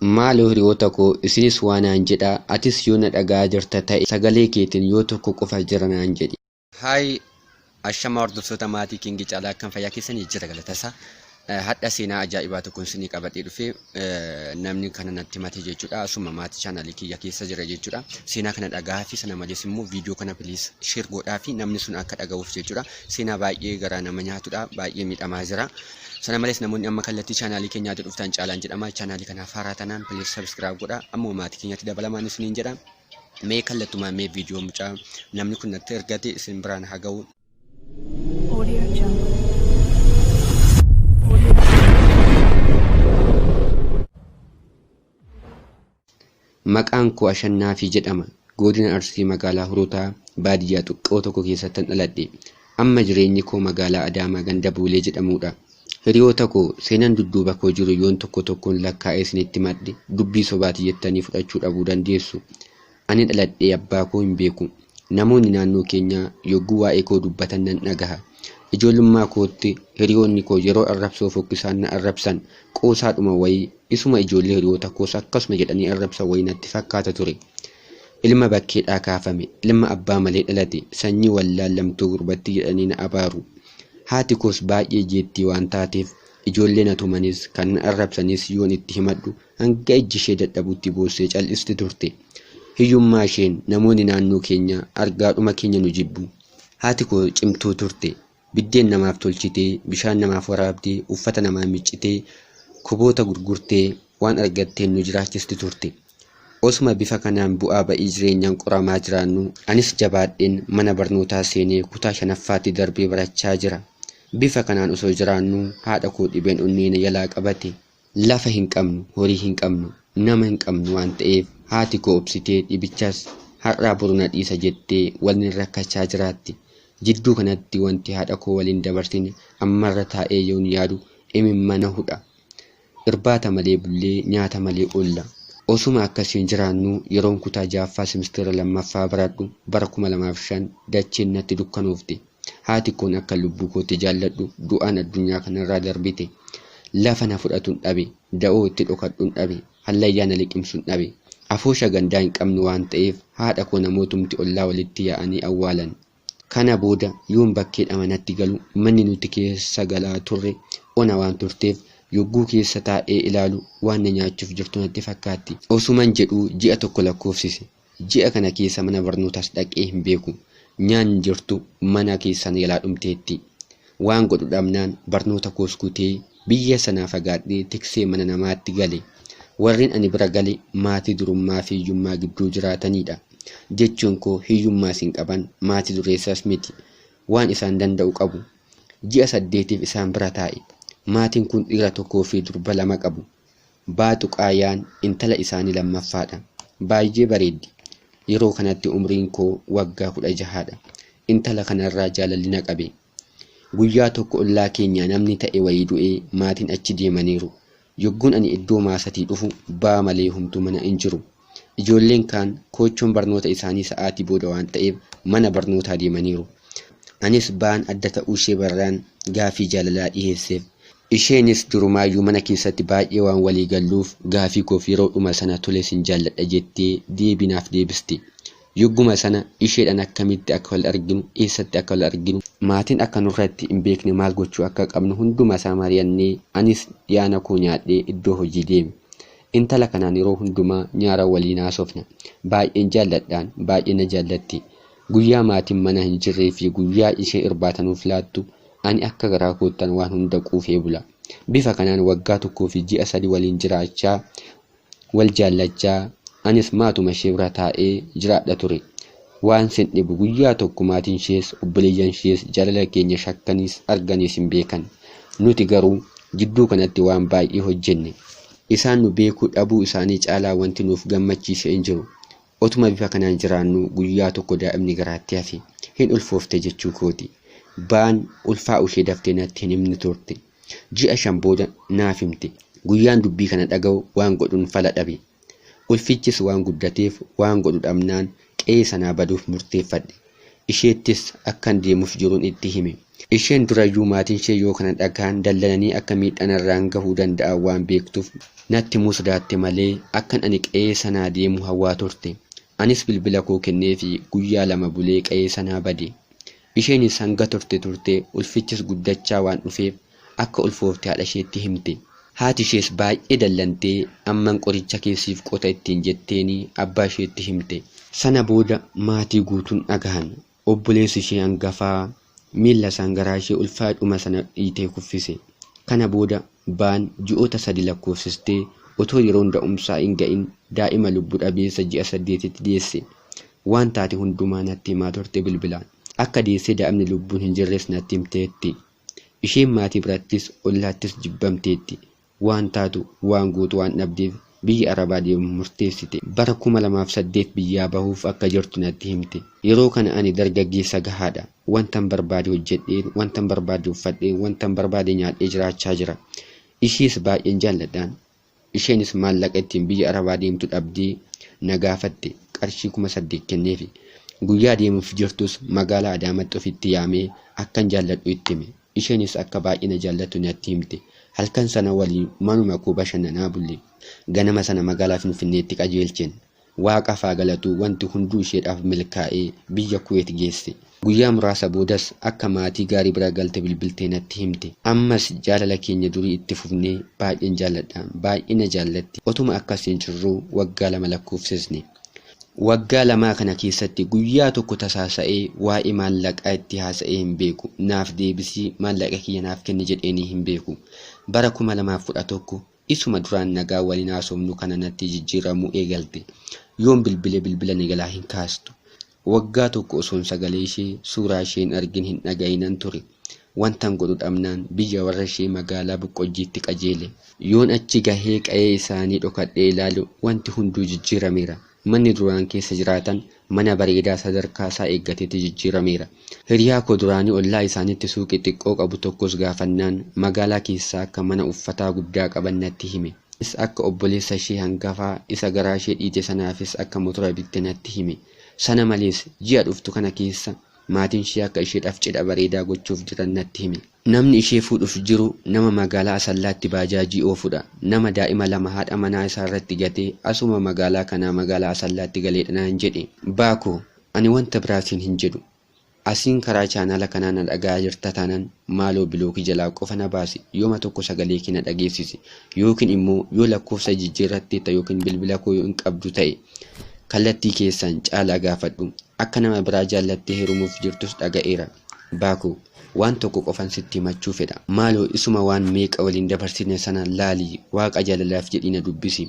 Maaloo hiriyoota koo isinis waa naan jedhaa atis yoo na dhaga'aa jirta ta'e sagalee keetiin yoo tokko qofa jira naan jedhi. Hi Ashamaa hordoftoota maatii King Caalaa akkam fayyaa keessanii jira galatasaa. Hadha seenaa ajaa'ibaa tokkoon isinii qabadhee dhufe namni kana natti himate jechuudha. Asuma maatii chaanaalii kiyya keessa jira jechuudha. Seenaa kana dhagahaa fi sana malees immoo viidiyoo kana please share godhaa fi namni sun akka dhaga'uuf jechuudha. Seenaa baay'ee garaa nama nyaatudha. Baay'ee miidhamaa jira. Sana malees namoonni amma kallattii chaanaalii keenyaatti dhuftan Caalaan jedhama. Chaanaalii kanaaf haaraa tanaan please subscribe godhaa. Ammoo maatii keenyatti dabalamaan isiniin jedha. Mee kallattumaan mee viidiyoo mucaa namni kun natti ergate isin biraan haa ga'u. Audio Jungle. Audio Jungle. Maqaan koo Ashannaafii jedhama. Godina Arsii magaalaa Hurutaa baadiyyaa xiqqoo tokko keessattan dhaladhe. Amma jireenyi koo magaalaa Adaamaa ganda Boolee jedhamuudha. Hiriyoota koo seenan dudduuba koo jiru yoon tokko tokkoon lakkaa'ee isinitti himadhe dubbii sobaati jettanii fudhachuu dhabuu dandeessu. Ani dhaladhee abbaa koo hin beeku. Namoonni naannoo keenyaa yogguu waa'ee koo dubbatan nan dhagaha. Ijoollummaa kootti hiriyoonni koo yeroo arrabsoo fokkisaan na arrabsan qoosaadhuma wayii isuma ijoollee hiriyoota koos akkasuma jedhanii arrabsan wayii natti fakkaata ture. Ilma bakkeedhaa kaafame, ilma abbaa malee dhalate, sanyii wallaallamtuu gurbattii jedhanii na abaaru. Haati koos baay'ee jeettii waan taateef ijoollee na tumanis kan na arrabsanis yoon itti himadhu hanga ijji ishee dadhabutti boossee cal'isti turte. Hiyyummaa isheen namoonni naannoo keenyaa argaadhuma keenya nu jibbu. Haati koo cimtuu turte. Biddeen namaaf tolchitee, bishaan namaaf waraabdee, uffata namaa miiccitee, koboota gurgurtee waan argatteen nu jiraachisti turte. Osuma bifa kanaan bu'aa ba'ii jireenyaan qoramaa jiraannuu anis jabaadheen mana barnootaa seenee kutaa shanaffaatti darbee barachaa jira. Bifa kanaan osoo jiraannuu haadha koo dhibeen onnee na jalaa qabate. Lafa hin qabnu, horii hin qabnu, nama hin qabnu waan ta'eef haati koo obsitee dhibichas har'aa boru na dhiisa jettee waliin rakkachaa jiraatti. Jidduu kanatti wanti haadha koo waliin dabarsine ammarra taa'ee yoon yaadu imimma na hudha. Irbaata malee bullee nyaata malee oolla. Osuma akkasiin jiraannuu yeroon kutaa 6ffaa simisteera 2ffaa baradhu bara 2005 dacheen natti dukkanoofte. Haati koon akkan lubbuu kootti jaalladhu du'aan addunyaa kanarraa darbite. Lafa na fudhatun dhabe, da'oo itti dhokadhun dhabe, hallayyaa na liqimsun dhabe. Afoosha gandaa hin qabnu waan ta'eef haadha koo namootumti ollaa walitti yaa'anii awwaalan. Kana booda yoon bakkeedha manatti galu manni nuti keessa galaa turre ona waan turteef yogguu keessa taa'ee ilaalu waan na nyaachuuf jirtu natti fakkaatti. Osuman jedhuu ji'a tokko lakkoofsise. Ji'a kana keessa mana barnootaas dhaqee hin beeku. Nyaanni jirtu mana keessaa na jalaa dhumteetti. Waan godhu dhabnaan barnoota koos kutee biyya sanaa fagaadhee tiksee mana namaatti gale. Warreen ani bira gale maatii durummaa fi hiyyummaa gidduu jiraataniidha. Jechuun koo hiyyummaas hin qaban, maatii dureessaas miti. Waan isaan danda'u qabu. Ji'a saddeetiif isaan bira taa'e. Maatiin kun dhiira tokkoo fi durba lama qabu. Baaxuqaayaan intala isaanii lammaffaadha. Baay'ee bareeddi. Yeroo kanatti umriin koo waggaa 16dha. Intala kanarraa jaalalli na qabe. Guyyaa tokko ollaa keenyaa namni ta'e wayii du'ee maatiin achi deemaniiru. Yogguun ani iddoo maasatii dhufu baa malee homtuu mana hin jiru. Ijoolleen kaan koochoon barnoota isaanii sa'aatii booda waan ta'eef mana barnootaa deemaniiru. Anis baan adda ta'uushee barraan gaaffii jaalalaa dhiheesseef. Isheenis durumaayyuu mana keessatti baay'ee waan walii galluuf gaafii koof yeroodhuma sana tole sin jaalladha jettee deebii naaf deebiste. Yogguma sana isheedhaan akkamitti akka wal arginu, eessatti akka wal arginu, maatiin akka nurratti hin beekne maal gochuu akka qabnu hundumasaa mari'annee anis dhiyaana koo nyaadhee iddoo hojii deeme. Intala kanaan yeroo hundumaa nyaara waliin haasofna. Baay'een jaalladhaan, baay'ee na jaallatti. Guyyaa maatiin mana hin jirree fi guyyaa isheen irbaata nuuf laattu ani akka garaa koottan waan hunda quufee bula. Bifa kanaan waggaa tokkoo fi ji'a sadi waliin jiraachaa, wal jaallachaa, anis maatuma ishee bira taa'ee jiraadha ture. Waan sin dhibu guyyaa tokko maatiin ishees obboleeyyan ishees jaalala keenya shakkaniis arganiis hin beekan. Nuti garuu jidduu kanatti waan baay'ee hojjenne. Isaan nu beekuu dhabuu isaanii caalaa wanti nuuf gammachiise hin jiru. Otuma bifa kanaan jiraannuu guyyaa tokko daa'imni garaatti hafe. Hin ulfoofte jechuu kooti. Baan ulfaa'uu ishee daftee natti hin himne turte. Ji'a 5 booda naaf himte. Guyyaan dubbii kana dhaga'u waan godhun fala dhabe. Ulfichis waan guddateef waan godhu dhabnaan qe'ee sanaa baduuf murteeffadhe. Isheettis akkan deemuuf jiruun itti hime. Isheen durayyuu maatiin ishee yoo kana dhagahan dallananii akka miidhaan irraan gahuu danda'an waan beektuuf natti himuu sodaatte malee akkan ani qe'ee sanaa deemu hawwaa turte. Anis bilbila koo kenneefii guyyaa 2 bulee qe'ee sanaa bade. Isheenis hanga turte turtee ulfichis guddachaa waan dhufeef akka ulfoofte haadha isheetti himte. Haati ishees baay'ee dallantee amman qoricha kee siif qota ittiin jetteenii abbaa isheetti himte. Sana booda maatii guutuun dhagahan. Obboleessi ishee hangafaa miilla isaan garaa ishee ulfaadhuma sana dhiitee kuffise. Kana booda Baan ji'oota sadi lakkoofsistee otoo yeroon da'umsaa hin ga'in daa'ima lubbu dhabeessa ji'a saddeetitti deesse. Waan taate hundumaa natti himaa turte bilbilaan. Akka deessee daa'imni lubbuun hin jirres natti himteetti. Isheen maatii birattis ollaattis jibbamteetti. Waan taatu, waan gootu waan dhabdeef biyya Arabaa deemuuf murteessite. Bara 2008 biyyaa bahuuf akka jirtu natti himte. Yeroo kana ani dargaggeessa gahaadha. Wantan barbaade hojjedheen, wantan barbaade uffadheen, wantan barbaade nyaadhee jiraachaa jira. Ishees baay'een jaalladhaan. Isheenis maallaqa ittiin biyya Arabaa deemtu dhabdee na gaafatte. Qarshii 8,000 kenneefi. Guyyaa deemuuf jirtus magaalaa Adaamatti ofitti yaamee akkan jaalladhu itti hime. Isheenis akka baay'ee na jaallattu natti himte. Halkan sana waliin manuma koo bashannanaa bulle. Ganama sana magaalaa Finfinneetti qajeelchen. Waaqaaf haa galatu wanti hunduu isheedhaaf milkaa'ee biyya Kuweet geesse. Guyyaa muraasa boodas akka maatii gaarii bira galte bilbiltee natti himte. Ammas jaalala keenya durii itti fufnee baay'een jaalladha, baay'ee na jaallatti. Otuma akkasiin jirruu waggaa 2 lakkoofsisne. Waggaa lamaa kana keessatti guyyaa tokko tasaasa'ee waa'ee maallaqaa itti haasa'ee hin beeku. Naaf deebisii maallaqa kiyya naaf kenni jedheenii hin beeku. Bara 2011 isuma duraan nagaa waliin haasofnu kana natti jijjiiramuu eegalte. Yoon bilbile bilbila na jalaa hin kaastu. Waggaa tokko osoon sagalee ishee, suuraa ishee hin argin hin dhaga'inan ture. Wantan godhu dhabnaan biyya warra ishee magaalaa Boqqojjiitti qajeele. Yoon achi gahee qa'ee isaanii dhokadhee ilaalu wanti hunduu jijjiirameera. Manni duraan keessa jiraatan mana bareedaa sadarkaasaa eeggatetti jijjiirameera. Hiriyaa koo duraanii ollaa isaaniitti suuqii xiqqoo qabu tokkos gaafannaan magaalaa keessaa akka mana uffataa guddaa qaban natti hime. Akka obboleessa ishee hangafaa isa garaa ishee dhiite sanaafis akka motora bitte natti hime. Sana malees ji'a dhuftu kana keessa maatiin ishee akka isheedhaaf cidha bareedaa gochuuf jiran natti hime. Namni ishee fuudhuuf jiru nama magaalaa Asallaatti baajaajii oofudha. Nama daa'ima 2 haadha manaa isaarratti gatee asuma magaalaa kanaa magaalaa Asallaatti galeedha naan jedhe. Baakoo, ani wanta biraa siin hin jedhu. Asiin karaa chaanaala kanaa na dhaga'aa jirta taanan maaloo bilookii jalaa qofa na baasi, yooma tokko sagalee kee na dhageessisi. Yookiin immoo yoo lakkoofsa jijjiirratteetta yookiin bilbila koo yoo hin qabdu ta'e kallattii keessaan Caalaa gaafadhu. Akka nama biraa jaallattee heerumuuf jirtus dhaga'eera. Baakoo, waan tokko qofan sitti himachuu fedha. Maaloo isuma waan meeqa waliin dabarsine sana laalii Waaqa jaalalaaf jedhii na dubbisi.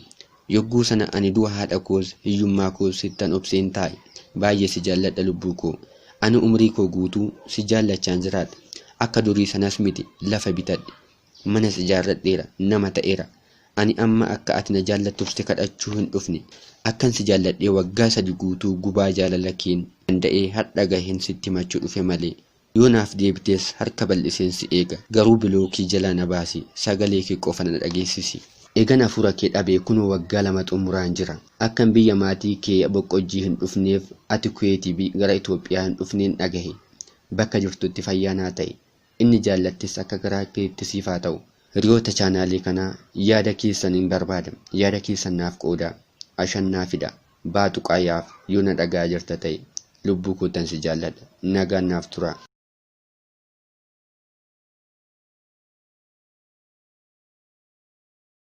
Yogguu sana ani du'a haadha koos, hiyyummaa koos sittan obseen taa'e. Baay'ee si jaalladha lubbuu koo. Ani umrii koo guutuu si jaallachaan jiraadha. Akka durii sanas miti, lafa bitadhe. Manas ijaarradheera, nama ta'eera. Ani amma akka ati na jaallattuuf si kadhachuu hin dhufne. Akkan si jaalladhee waggaa sadi guutuu gubaa jaalala keen danda'ee hardha gahen sitti himachuu dhufe malee. Yoo naaf deebites harka bal'iseen si eega. Garuu bilookii jalaa na baasi, sagalee kee qofa na dhageessisi. Egan hafuura kee dhabee kunoo waggaa 2 xumuraan jira. Akkan biyya maatii kee Boqqojjii hin dhufneef ati Kuweetii gara Itoophiyaa hin dhufneen dhagahe. Bakka jirtutti fayyaa naa ta'i. Inni jaallattes akka garaa keetti siif haa ta'u. Hiriyoota chaanaalii kanaa yaada keessanin barbaada. Yaada keessan naaf qoodaa. Ashannaafidha. Baa tuqaa yaaf yoo na dhaga'aa jirta ta'e. Lubbuu koottan si jaalladha. Nagaan naaf turaa.